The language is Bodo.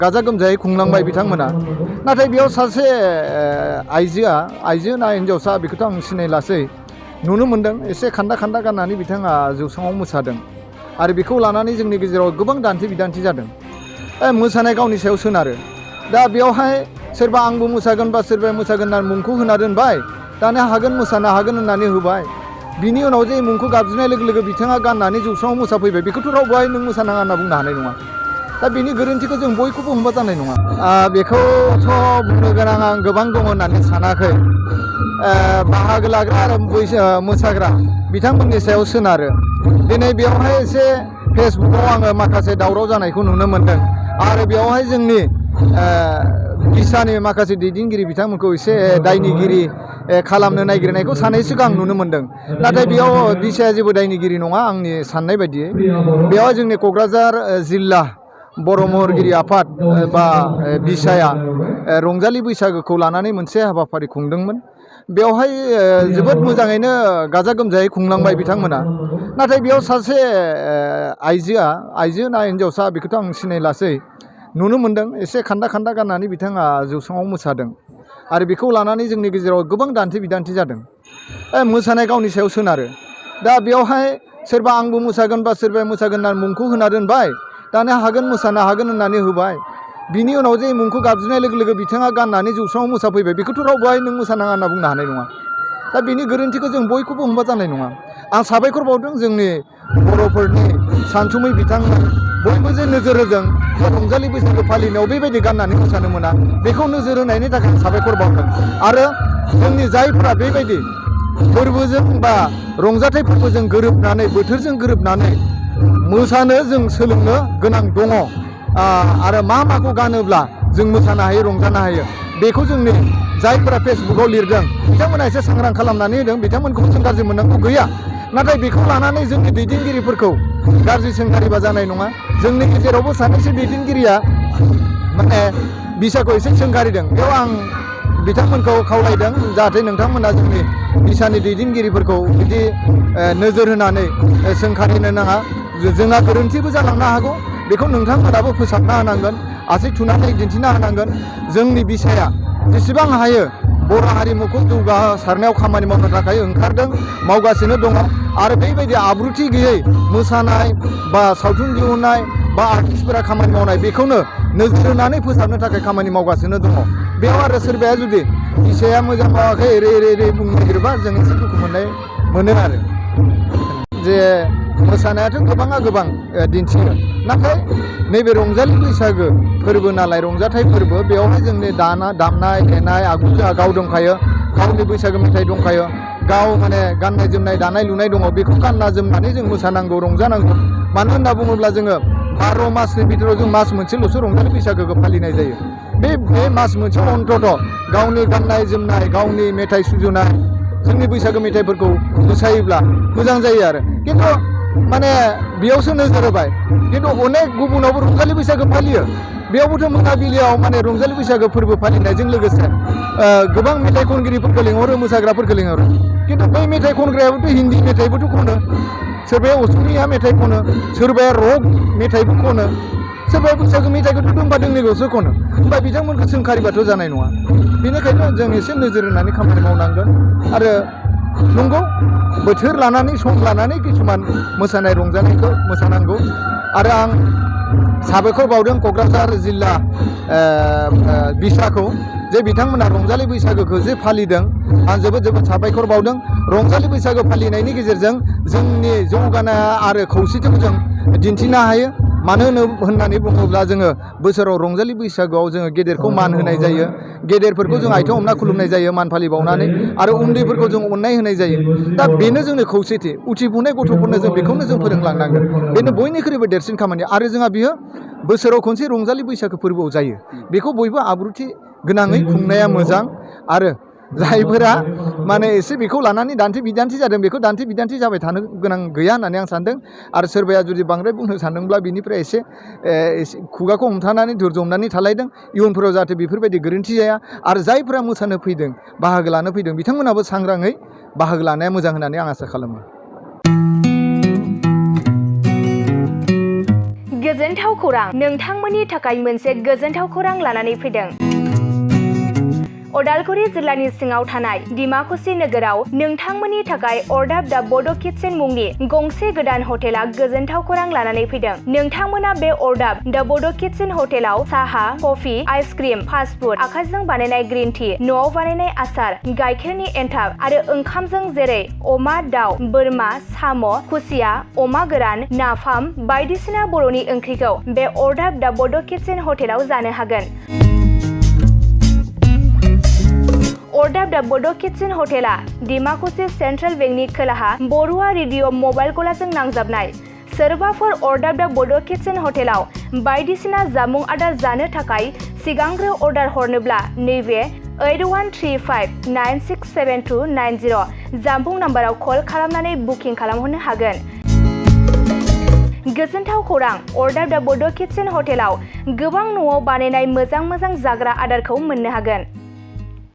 गाजा गोमजायै खुंलांबाय बिथांमोना नाथाय बेयाव सासे आइजो ना हिन्जावसा बेखौथ' आं सिनायलासै नुनो मोन्दों एसे खान्दा खान्दा गाननानै बिथाङा जौस्राङाव मोसादों आरो बेखौ लानानै जोंनि गेजेराव गोबां दान्थे बिदान्थि जादों। मोसानाय गावनि सायाव सोनारो दा बेयावहाय सोरबा आंबो मोसागोन बा सोरबाया मोसागोन होननानै मुंखौ होना दोनबाय दानो हागोन मोसानो हागोन होननानै होबाय बिनि उनाव जे मुंखौ गाबज्रिनाय लोगो लोगो बिथाङा गाननानै जौस्राङाव मोसाफैबाय बेखौथ' रावबोहाय नों मोसानाङा होनना बुंनो हानाय नङा। दा बिनि गोरोन्थिखौ जों बयखौबो हमबा जानाय नङा। बेखौथ' बुंनो गोनां आं गोबां दङ होननानै सानाखै। बाहागो लाग्रा आरो मोसाग्रा बिथांमोननि सायाव सोनारो। दिनै बेयावहाय एसे फेसबुकआव आङो माखासे दावराव जानायखौ नुनो मोन्दों आरो बेयावहाय जोंनि बिसानि माखासे दैदेनगिरि बिथांमोनखौ एसे दायनिगिरि खालामनो नागिरनायखौ सानैसोखौ आं नुनो मोन्दों। नाथाय बेयाव बिसाया जेबो दायनिगिरि नङा आंनि साननाय बायदियै। बेवहाय जोंनि क'क्राझार जिल्ला बर' महरगिरि आफाद बा बिसाया रंजालि बैसागोखौ लानानै मोनसे हाबाफारि खुंदोंमोन। बेवहाय जोबोद मोजाङैनो गाजा गोमजायै खुंलांबाय बिथांमोना। नाथाय बेयाव सासे आइजो ना हिन्जावसा बेखौथ' आं सिनायलासै नुनो मोन्दों एसे खान्दा खान्दा गाननानै बिथाङा जौस्राङाव मोसादों आरो बेखौ लानानै जोंनि गेजेराव गोबां दान्थे बिदान्थि जादों। मोसानाय गावनि सायाव सोनारो दा बेयावहाय सोरबा आंबो मोसागोन बा सोरबाया मोसागोन होननानै मुंखौ होना दोनबाय दानो हागोन मोसानो हागोन होननानै होबाय बिनि उनाव जे मुंखौ गाबज्रिनाय लोगो लोगो बिथाङा गाननानै जौस्राङाव मोसाफैबाय बेखौथ' रावबोहाय नों मोसानाङा होनना बुंनो हानाय नङा। दा बिनि गोरोन्थिखौ जों बयखौबो हमबा जानाय नङा। आं साबायखर बावदों जोंनि बर'फोरनि सानसुमै बिथांमोन बयबो जे नोजोर होदों रंजालि बैसागो फालिनायाव बेबायदि गाननानै मोसानो मोना बेखौ नोजोर होनायनि थाखाय साबायखर बावदों आरो जोंनि जायफ्रा बेबायदि फोरबोजों बा रंजाथाइ फोरबोजों गोरोबनानै बोथोरजों गोरोबनानै मोसानो जों सोलोंनो गोनां दङ आरो माखौ गानोब्ला जों मोसानो हायो रंजानो हायो बेखौ जोंनि जायफोरा फेसबुकाव लिरदों बिथांमोना एसे सांग्रां खालामनानै होदों बिथांमोनखौ जों गाज्रि मोननांगौ गैया। नाथाय बेखौ लानानै जोंनि दैदेनगिरिफोरखौ गाज्रि सोंखारिबा जानाय नङा। जोंनि गेजेरावबो सानैसो दैदेनगिरिया माने बिसाखौ एसे सोंखारिदों बेयाव आं बिथांमोनखौ खावलायदों जाहाथे नोंथांमोना जोंनि बिसानि दैदेनगिरिफोरखौ बिदि नोजोर होनानै सोंखारिनो नाङा। जोंहा गोरोन्थिबो जालांनो हागौ बेखौ नोंथांमोनाबो फोसाबना होनांगोन आसि थुनानै दिन्थिना होनांगोन। जोंनि बिसाया जेसेबां हायो बर' हारिमुखौ जौगासारनायाव खामानि मावनो थाखाय ओंखारदों मावगासिनो दङ आरो बेबायदि आब्रुथि गैयै मोसानाय बा सावथुन दिहुननाय बा आर्टिस्टफोरा खामानि मावनाय बेखौनो नोजोर होनानै फोसाबनो थाखाय खामानि मावगासिनो दङ। बेयाव आरो सोरबाया जुदि बिसाया मोजां मावाखै ओरै बुंनो नागिरबा जों एसे दुखु मोनो आरो जे मोसानायाथ' गोबां दिन्थियो नाथाय नैबे रंजालि बैसागो फोरबो नालाय रंजाथाइ फोरबो बेवहाय जोंनि दामनाय देनाय आगजुआ गाव दंखायो गावनि बैसागो मेथाइ दंखायो गाव माने गाननाय जोमनाय दानाय लुनाय दङ बेखौ गानना जोमनानै जों मोसानांगौ रंजानांगौ। मानो होनना बुङोब्ला जोङो 12 मासनि बिथोराव जों मास मोनसेल'सो रंजालि बैसागोखौ फालिनाय जायो। बे मास मोनसेयाव अन्तत' गावनि गाननाय जोमनाय गावनि मेथाइ सुजुनाय जोंनि बैसागो मेथाइफोरखौ मोसायोब्ला मोजां जायो आरो खिन्थु माने बेयावसो नोजोर होबाय खिन्थु अनेक गुबुनावबो रंजालि बैसागो फालियो बेयावबोथ' मोनाबिलियाव माने रंजालि बैसागो फोरबो फालिनायजों लोगोसे गोबां मेथाइ खनगिरिफोरखौ लिंहरो मोसाग्राफोरखौ लिंहरो खिन्थु बै मेथाइ खनग्रायाबोथ' हिन्दी मेथाइबोथ' खनो सोरबाया असमिया मेथाइ खनो सोरबाया रक मेथाइबो खनो सोरबाया बैसागो मेथाइखौथ' दोंबा दोंनैल'सो खनो होमबा बिथांमोनखौ सोंखारिबाथ' जानाय नङा। बेनिखायनो जों एसे नोजोर होनानै खामानि मावनांगोन आरो नंगौ बोथोर लानानै सम लानानै किसुमान मोसानाय रंजानायखौ मोसानांगौ आरो आं साबायखर बावदों क'क्राझार जिल्ला बिसाखौ जे बिथांमोना रंजालि बैसागोखौ जे फालिदों आं जोबोद साबायखर बावदों। रंजालि बैसागो फालिनायनि गेजेरजों जोंनि जौगानाय आरो खौसेथिखौ जों दिन्थिनो हायो। मानो होननानै बुङोब्ला जोङो बोसोराव रंजालि बैसागोआव जोङो गेदेरखौ मान होनाय जायो गेदेरफोरखौ जों आथिं हमना खुलुमनाय जायो मान फालिबावनानै आरो उन्दैफोरखौ जों अननाय होनाय जायो। दा बेनो जोंनि खौसेथि उथिफुनाय गथ'फोरनो जों बेखौनो जों फोरोंलांनांगोन बेनो बयनिख्रुइबो देरसिन खामानि आरो जोंहा बियो बोसोराव खनसे रंजालि बैसागो फोरबोआव जायो बेखौ बयबो आब्रुथि गोनाङै खुंनाया मोजां आरो जायफोरा माने एसे बेखौ लानानै दान्थे बिदान्थि जादों बेखौ दान्थे बिदान्थि जाबाय थानो गोनां गैया होननानै आं सानदों आरो सोरबाया जुदि बांद्राय बुंनो सानदोंब्ला बिनिफ्राय एसे खुगाखौ हमथानानै धोर्ज हमनानै थालायदों इयुनफोराव जाहाथे बेफोरबायदि गोरोन्थि जाया आरो जायफोरा मोसानो फैदों बाहागो लानो फैदों बिथांमोनाबो सांग्राङै बाहागो लानाया मोजां होननानै आं आसा खालामो। गोजोन गोजोनथाव खौरां नोंथांमोननि थाखाय मोनसे गोजोनथाव खौरां लानानै फैदों। उदालगुरि जिल्लानि सिङाव थानाय डिमाकुसि नोगोराव नोंथांमोननि थाखाय अरदाब दा बड' किटचेन मुंनि गंसे गोदान हटेला गोजोनथाव खौरां लानानै फैदों। नोंथांमोना बे अरदाब दा बड' किटचेन हटेलाव साहा, कफि, आइसक्रिम, फास्ट फुड, आखाइजों बानायनाय ग्रीन टि, न'आव बानायनाय आसार, गाइखेरनि एन्थाब आरो ओंखामजों जेरै अमा, दाउ, बोरमा, साम', खुसिया, अमा गोरान, नाफाम बायदिसिना बर'नि ओंख्रिखौ बे अरदाब दा बड' किटचेन हटेलाव जानो हागोन। अरदाब दा बड' किटचेन हटेला डिमाकुसि सेन्ट्रेल बेंकनि खोलाहा बरुवा रेडिअ' मबाइल गलाजों नांजाबनाय। सोरबाफोर अरदाब दा बड' किटचेन हटेलाव बायदिसिना जामुं आदार जानो थाखाय सिगांग्रो अर्डार हरनोब्ला नैबे 8135967290 जामबुं नाम्बाराव कल खालामनानै बुकिं खालामहरनो हागोन। गोजोनथाव खौरां अरदाब दा बड' किटचेन हटेलाव गोबां न'आव बानायनाय मोजां जाग्रा आदारखौ मोननो हागोन।